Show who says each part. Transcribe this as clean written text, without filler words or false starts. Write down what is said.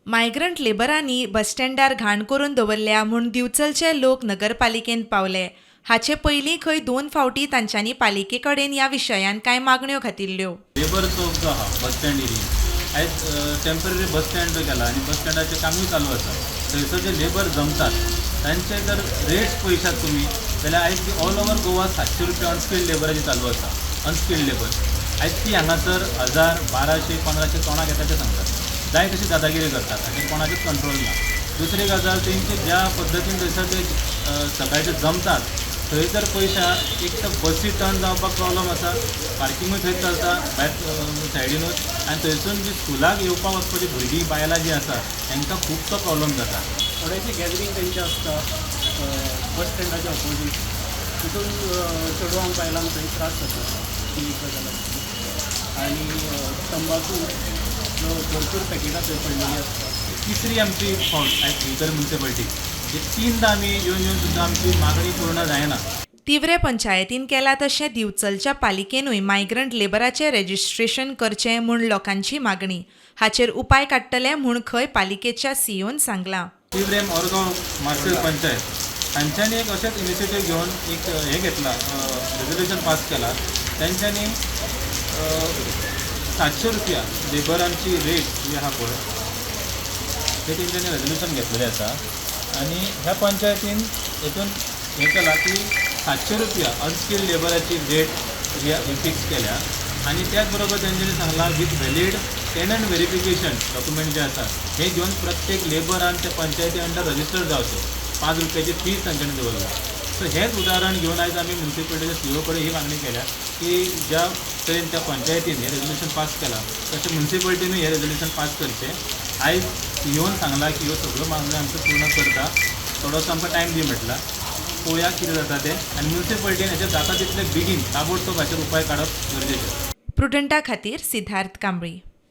Speaker 1: Migrant लेबरांनी बस स्टँडार घाण करून दवरल्या म्हूण दिवचलचे लोक नगरपालिकेंत पावले. हाचे पयलीं खंय दोन फावटी तांच्यांनी पालिके कडेन ह्या विशयान कांय मागण्यो घातिल्ल्यो.
Speaker 2: लेबर चौक जो आहा, बस स्टँड एरियेन, आयज टेंपररी बस स्टँड जो केला आनी बस स्टँडाचें कामूय चालू आसा, थंयसर जे लेबर जमतात तांचे जर रेट्स पळयशात तुमी जाल्यार आयज ऑल ओवर गोवा 700 रुपया अनस्किल्ड लेबराची चालू आसा. अनस्किल्ड लेबर आयज ती हांगासर 1000, 1200, 1500 तोंडाक येता ते सांगतात, जाय तशी दादागिरी करतात. हाचेर कोणाचेच कंट्रोल ना. दुसरी गजाल, तेंचे ज्या पद्दतीन थंयसर ते सकाळचे जमतात, थंय जर पळयशात, एक तर बसी टर्न जावपाक प्रॉब्लम आसा, पार्किंगूय थंयच चलता भायर सायडीनूच, आनी थंयसून जी स्कुलाक येवपाक वचपाची भुरगीं बायलां जीं आसा, तांकां खुबसो प्रॉब्लम जाता.
Speaker 3: थोडेशें गॅदरींग तेंचें आसता बस स्टँडाच्या ऑपोजीट. तितून चेडवांक बायलांक थंय त्रास जाता, ती एक गजाल आसली. आनी तंबाकू जो भरपूर पॅकेटां थंय पडलेलीं आसता.
Speaker 2: तिसरी आमची फावट आयज दिवचल मुन्सिपालिटी ही. तिनदां आमी येवन येवन सुद्दां आमची मागणी पूर्ण जायना.
Speaker 1: तिवरे पंचायतीन केला तशें दिवचलच्या पालिकेनूय मायग्रंट लेबराचें रेजिस्ट्रेशन करचें म्हूण लोकांची मागणी. हाचेर उपाय काडटले म्हूण खंय पालिकेच्या सीईओन सांगलां.
Speaker 2: तिवरेम ओरगांव मार्सेल पंचायत तांच्यांनी एक अशेंच इनिशिएटीव घेवन एक हें घेतलां, रेजोल्युशन पास केला. तेंच्यांनी 700 रुपया लेबरांची रेट जी आहा पळय, ते तेंच्यांनी रेजोल्युशन घेतलेलें आसा. आनी ह्या पंचायतीन हेतून हें केलां की 700 रुपया अनस्किल्ड लेबराची रेट ही फिक्स केल्या. आनी त्याच बरोबर तेंच्यांनी सांगलां, with valid tenant verification document जे आसा, हे घेवन प्रत्येक लेबरान त्या पंचायती अंडर रजिस्टर जावचें. 5 रुपयाची फीस तांच्यांनी दवरल्या. सो हेंच उदाहरण घेवन आयज आमी मुन्सिपालिटीच्या सीईओ कडेन ही मागणी केल्या की ज्या तरेन त्या पंचायतीन हें रेजोल्युशन पास केलां, तशें मुन्सिपालिटीनूय हें रेजोल्युशन पास करचें. आयज सीईओन सांगलां की ह्यो सगळ्यो मागण्यो आमच्यो पूर्ण करता, थोडोसो आमकां टायम दी म्हटला. पळोवया कितें जाता तें. आनी मुन्सिपालिटीन हेचेर जाता तितले बेगीन ताबडतोब हाचेर उपाय काडप गरजेचें.
Speaker 1: प्रुडंटा खातीर सिद्धार्थ कांबळी.